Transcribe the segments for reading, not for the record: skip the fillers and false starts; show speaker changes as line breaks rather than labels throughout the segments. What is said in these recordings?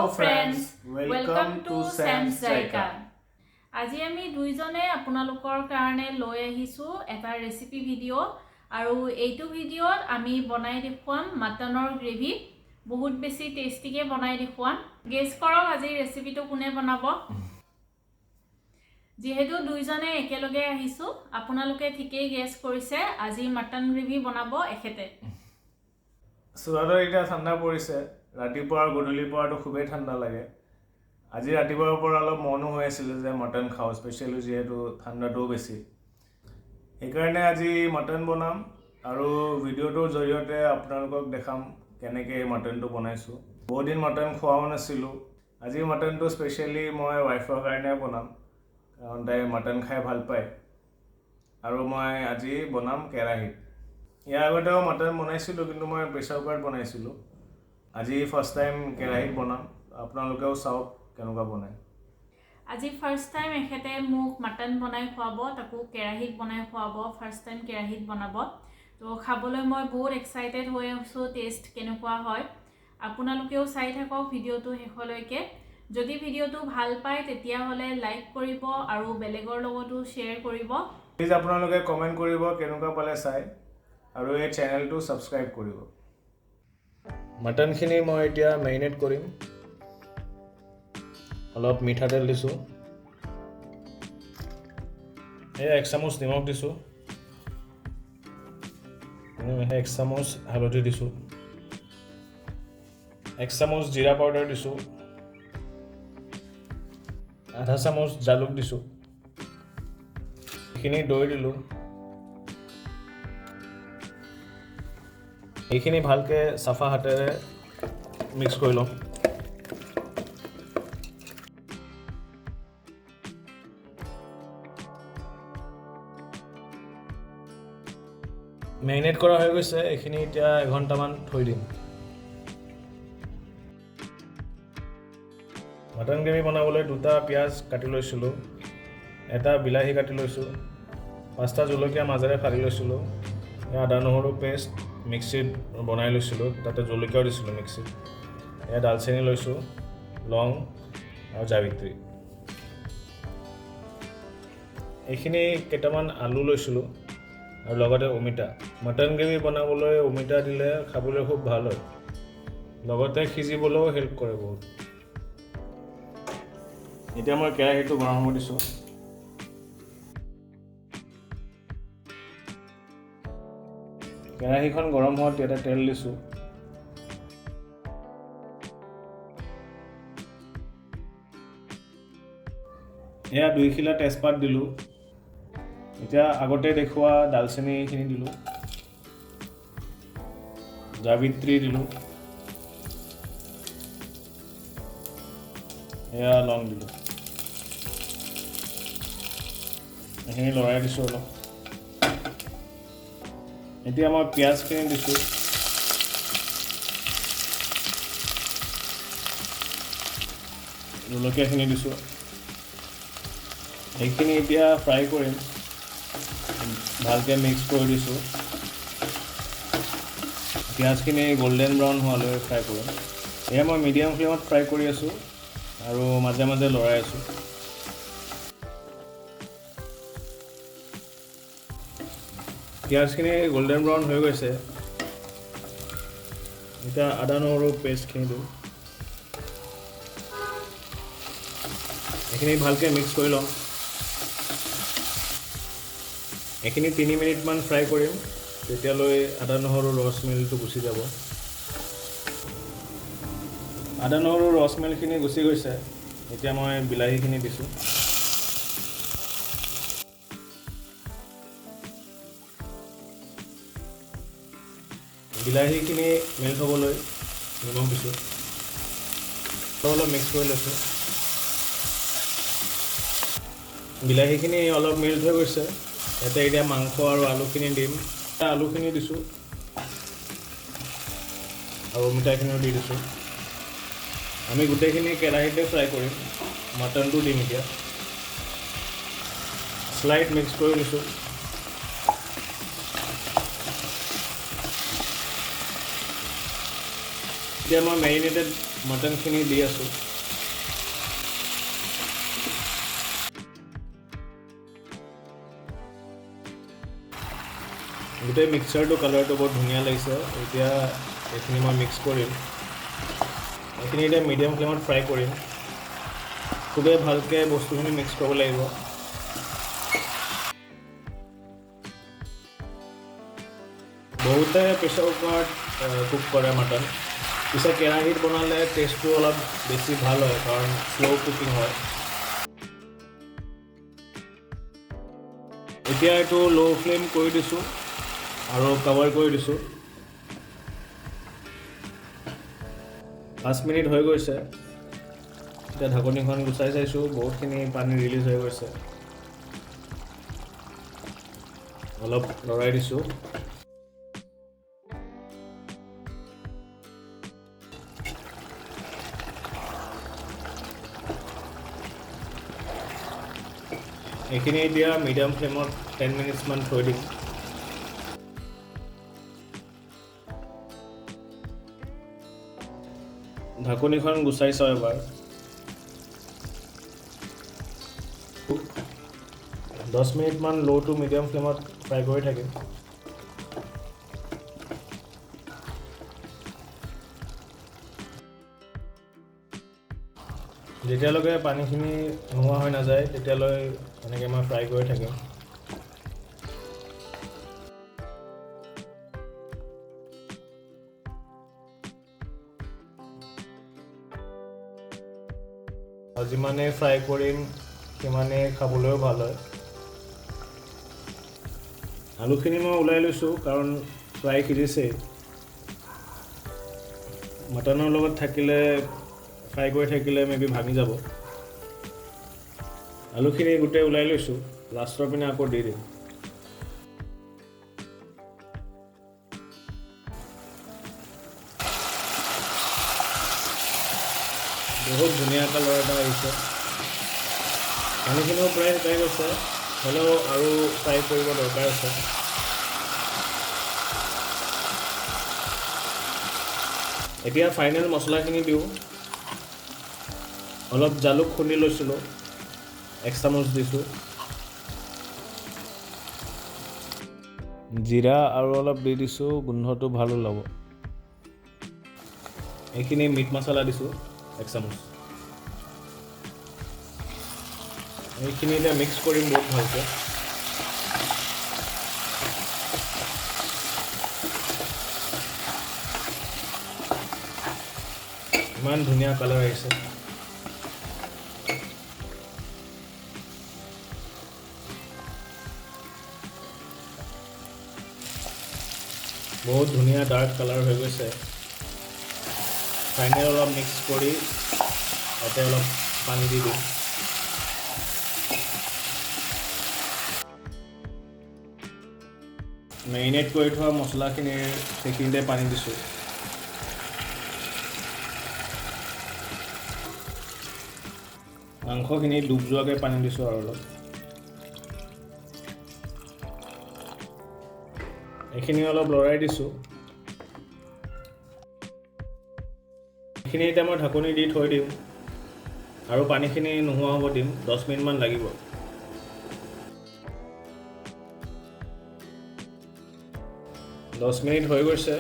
Friends, welcome to Sam's Zaika. আজি আমি দুইজনে আপোনালোকৰ কাৰণে লৈ আহিছোঁ এটা ৰেচিপি ভিডিঅ' আৰু এইটো ভিডিঅ'ত আমি বনাই দেখুৱাম মাটনৰ গ্ৰেভি। বহুত বেছি টেষ্টিকৈ বনাই দেখুৱাম। গেছ কৰক আজি ৰেচিপিটো কোনে বনাব। যিহেতু দুইজনে একেলগে আহিছোঁ, আপোনালোকে ঠিকেই গেছ কৰিছে, আজি মাটন গ্ৰেভি বনাব এখেতে।
চোলাটো এতিয়া ঠাণ্ডা পৰিছে। ৰাতিপুৱা আৰু গধূলিৰ পৰাতো খুবেই ঠাণ্ডা লাগে। আজি ৰাতিপুৱাৰ পৰা অলপ মনো হৈ আছিলে যে মটন খাওঁ, স্পেচিয়েলি যিহেতু ঠাণ্ডাটোও বেছি। সেইকাৰণে আজি মটন বনাম আৰু ভিডিঅ'টোৰ জৰিয়তে আপোনালোকক দেখাম কেনেকৈ এই মটনটো বনাইছোঁ। বহুত দিন মটন খোৱাও নাছিলোঁ। আজি মটনটো স্পেচিয়েলি মই ৱাইফৰ কাৰণে বনাম, কাৰণ তাই মটন খাই ভাল পায়। আৰু মই আজি বনাম কেৰাহীত। ইয়াৰ আগতেও মটন বনাইছিলোঁ, কিন্তু মই প্ৰেছাৰ কুকাৰত বনাইছিলোঁ। আজি ফাৰ্ষ্ট টাইম কেৰাহীত বনাম। আপোনালোকেও চাওক কেনেকুৱা বনায়।
আজি ফাৰ্ষ্ট টাইম এখেতে মোক মাটন বনাই খুৱাব, তাকো কেৰাহীত বনাই খুৱাব। ফাৰ্ষ্ট টাইম কেৰাহীত বনাব, তো খাবলৈ মই বহুত এক্সাইটেড হৈ আছোঁ, টেষ্ট কেনেকুৱা হয়। আপোনালোকেও চাই থাকক ভিডিঅ'টো শেষলৈকে। যদি ভিডিঅ'টো ভাল পায়, তেতিয়াহ'লে লাইক কৰিব আৰু বেলেগৰ লগতো শ্বেয়াৰ কৰিব।
প্লিজ আপোনালোকে কমেণ্ট কৰিব কেনেকুৱা পালে চাই আৰু এই চেনেলটো ছাবস্ক্ৰাইব কৰিব। মাটনখিনি মই এতিয়া মেৰিনেট কৰিম। অলপ মিঠাতেল দিছোঁ, এই এক চামুচ নিমখ দিছোঁ, এক চামুচ হালধি দিছোঁ, এক চামুচ জিৰা পাউডাৰ দিছোঁ, আধা চামুচ জালুক দিছোঁ। এইখিনি দৈ দিলোঁ। এইখিনি ভালকৈ চাফা হাতেৰে মিক্স কৰি ল'ম। মেৰিনেট কৰা হৈ গৈছে। এইখিনি এতিয়া এঘণ্টামান থৈ দিম। মটন গ্ৰেভি বনাবলৈ দুটা পিঁয়াজ কাটি লৈছিলোঁ, এটা বিলাহী কাটি লৈছোঁ, পাঁচটা জলকীয়া মাজেৰে ফালি লৈছিলোঁ, এয়া আদা নহৰু পেষ্ট মিক্সিত বনাই লৈছিলোঁ, তাতে জলকীয়াও দিছিলোঁ মিক্সিত, এয়া ডালচেনি লৈছোঁ, লং আৰু জাবিত্ৰী। এইখিনি কেইটামান আলু লৈছিলোঁ আৰু লগতে অমিতা। মটন গ্ৰেভি বনাবলৈ অমিতা দিলে খাবলৈ খুব ভাল হয়, লগতে সিজিবলৈও হেল্প কৰে বহুত। এতিয়া মই কেৰাহীটো গৰম হ'ব দিছোঁ। কেৰাহীখন গৰম হোৱাত ইয়াতে তেল দিছোঁ। এয়া দুইখিলা তেজপাত দিলোঁ। এতিয়া আগতে দেখুওৱা ডালচেনিখিনি দিলোঁ, জাবিত্ৰী দিলোঁ, এয়া লং দিলোঁ। এইখিনি লৰাই দিছোঁ অলপ। এতিয়া মই পিঁয়াজখিনি দিছোঁ। জলকীয়াখিনি দিছোঁ। সেইখিনি এতিয়া ফ্ৰাই কৰিম। ভালকৈ মিক্স কৰি দিছোঁ। পিঁয়াজখিনি গল্ডেন ব্ৰাউন হোৱালৈ ফ্ৰাই কৰিম। এয়া মই মিডিয়াম ফ্লেমত ফ্ৰাই কৰি আছোঁ আৰু মাজে মাজে লৰাই আছোঁ। পিঁয়াজখিনি গল্ডেন ব্ৰাউন হৈ গৈছে। এতিয়া আদা নহৰু পেষ্টখিনি দিওঁ। এইখিনি ভালকৈ মিক্স কৰি ল'ম। এইখিনি 3 মিনিটমান ফ্ৰাই কৰিম, তেতিয়ালৈ আদা নহৰু ৰ স্মেলটো গুচি যাব। আদা নহৰু ৰ স্মেলখিনি গুচি গৈছে। এতিয়া মই বিলাহীখিনি দিছোঁ। বিলাহীখিনি মেল্ট হ'বলৈ নিমখ দিছোঁ, অলপ মিক্স কৰি লৈছোঁ। বিলাহীখিনি অলপ মেল্ট হৈ গৈছে। ইয়াতে এতিয়া মাংস আৰু আলুখিনি দিম। আলুখিনি দিছোঁ আৰু অমিতাখিনিও দি দিছোঁ। আমি গোটেইখিনি কেৰাহীতে ফ্ৰাই কৰিম। মাটনটো দিম এতিয়া। শ্লাইট মিক্স কৰি লৈছোঁ। এতিয়া মই মেৰিনেটেড মটনখিনি দি আছোঁ। গোটেই মিক্সাৰটো কালাৰটো বহুত ধুনীয়া লাগিছে। এতিয়া এইখিনি মই মিক্স কৰিম। এইখিনি এতিয়া মিডিয়াম ফ্লেমত ফ্ৰাই কৰিম। খুবেই ভালকৈ বস্তুখিনি মিক্স কৰিব লাগিব। বহুতে প্ৰেছাৰ কুকাৰত কুক কৰে মটন, পিছে কেৰাহীত বনালে টেষ্টটো অলপ বেছি ভাল হয়, কাৰণ শ্ল' কুকিং হয়। এতিয়া এইটো ল' ফ্লেম কৰি দিছোঁ আৰু কভাৰ কৰি দিছোঁ। 5 মিনিট হৈ গৈছে। এতিয়া ঢাকনিখন গুচাই চাইছোঁ, বহুতখিনি পানী ৰিলিজ হৈ গৈছে। অলপ লৰাই দিছোঁ। এইখিনি এতিয়া মিডিয়াম ফ্লেমত 10 মিনিটছমান থৈ দিম। ঢাকনিখন গুচাই চাওঁ এবাৰ। 10 মিনিটমান ল' টু মিডিয়াম ফ্লেমত ফ্ৰাই কৰি থাকিম। যেতিয়ালৈকে পানীখিনি নোহোৱা হৈ নাযায় তেতিয়ালৈ এনেকৈ মই ফ্ৰাই কৰি থাকিম। আৰু যিমানেই ফ্ৰাই কৰিম সিমানেই খাবলৈও ভাল হয়। আলুখিনি মই ওলাই লৈছোঁ, কাৰণ ফ্ৰাই সিজিছেই। মটনৰ লগত থাকিলে ফ্ৰাই কৰি থাকিলে মে বি ভাঙি যাব। আলুখিনি গোটেই ওলাই লৈছোঁ, লাষ্টৰ পিনে আকৌ দি দিম। বহুত ধুনীয়া কালাৰ এটা আহিছে। পানীখিনিও প্ৰায় শুকাই গৈছে, হ'লেও আৰু ফ্ৰাই কৰিব দৰকাৰ আছে। এতিয়া ফাইনেল মছলাখিনি দিওঁ। অলপ জালুক খুন্দি লৈছিলোঁ, 1 চামুচ দিছোঁ। জিৰা আৰু অলপ দি দিছোঁ, গোন্ধটো ভাল ওলাব। এইখিনি মিট মছলা দিছোঁ 1 চামুচ। এইখিনি এতিয়া মিক্স কৰিম বহুত ভালকৈ। ইমান ধুনীয়া কালাৰ আহিছে। বহুত ধুনীয়া ডাৰ্ক কালাৰ হৈ গৈছে। ফাইনেল অলপ মিক্স কৰি তাতে অলপ পানী দি দিম। মেৰিনেট কৰি থোৱা মছলাখিনিৰ সেইখিনিতে পানী দিছোঁ। মাংসখিনি ডুব যোৱাকৈ পানী দিছোঁ আৰু অলপ। এইখিনি অলপ লৰাই দিছোঁ। এইখিনি এতিয়া মই ঢাকনি দি থৈ দিম আৰু পানীখিনি নোহোৱা হ'ব দিম। 10 মিনিটমান লাগিব। 10 মিনিট হৈ গৈছে।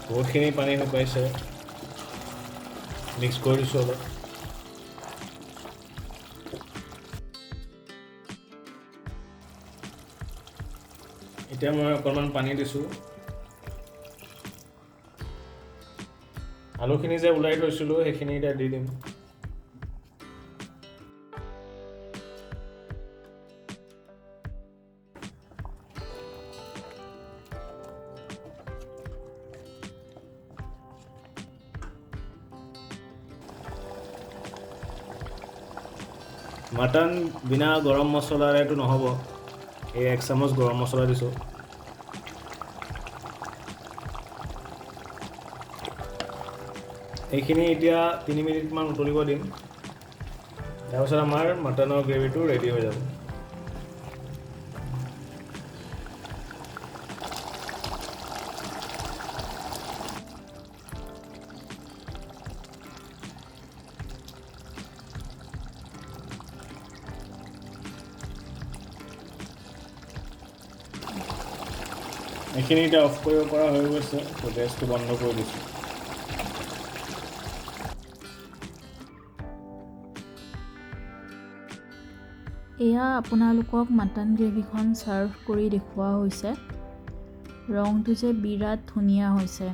বহুতখিনি পানী শুকাইছে। মিক্স কৰি দিছোঁ অলপ। এতিয়া মই অকণমান পানী দিছোঁ। আলুখিনি যে ওলাই থৈছিলোঁ সেইখিনি এতিয়া দি দিম। মটন বিনা গৰম মছলাৰেতো নহ'ব। এই 1 চামুচ গৰম মছলা দিছোঁ। এইখিনি এতিয়া 3 মিনিটমান উতলিব দিম। তাৰপিছত আমাৰ মটনৰ গ্ৰেভিটো ৰেডি হৈ যাব। এইখিনি এতিয়া অফ কৰিব পৰা হৈ গৈছে, ত' গেছটো বন্ধ কৰি দিছোঁ।
এয়া আপোনালোকক মাটন গ্ৰেভিখন ছাৰ্ভ কৰি দেখুওৱা হৈছে। ৰংটো যে বিৰাট ধুনীয়া হৈছে,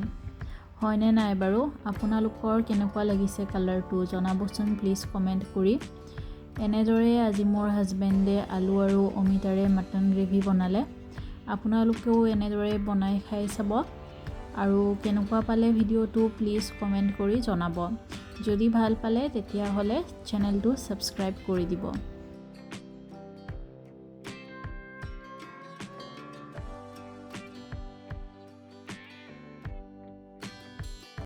হয়নে নাই বাৰু? আপোনালোকৰ কেনেকুৱা লাগিছে কালাৰটো জনাবচোন প্লিজ কমেণ্ট কৰি। এনেদৰে আজি মোৰ হাজবেণ্ডে আলু আৰু অমিতাৰে মাটন গ্ৰেভি বনালে। আপোনালোকেও এনেদৰে বনাই খাই চাব আৰু কেনেকুৱা পালে ভিডিঅ'টো প্লিজ কমেণ্ট কৰি জনাব। যদি ভাল পালে তেতিয়াহ'লে চেনেলটো ছাবস্ক্ৰাইব কৰি দিব।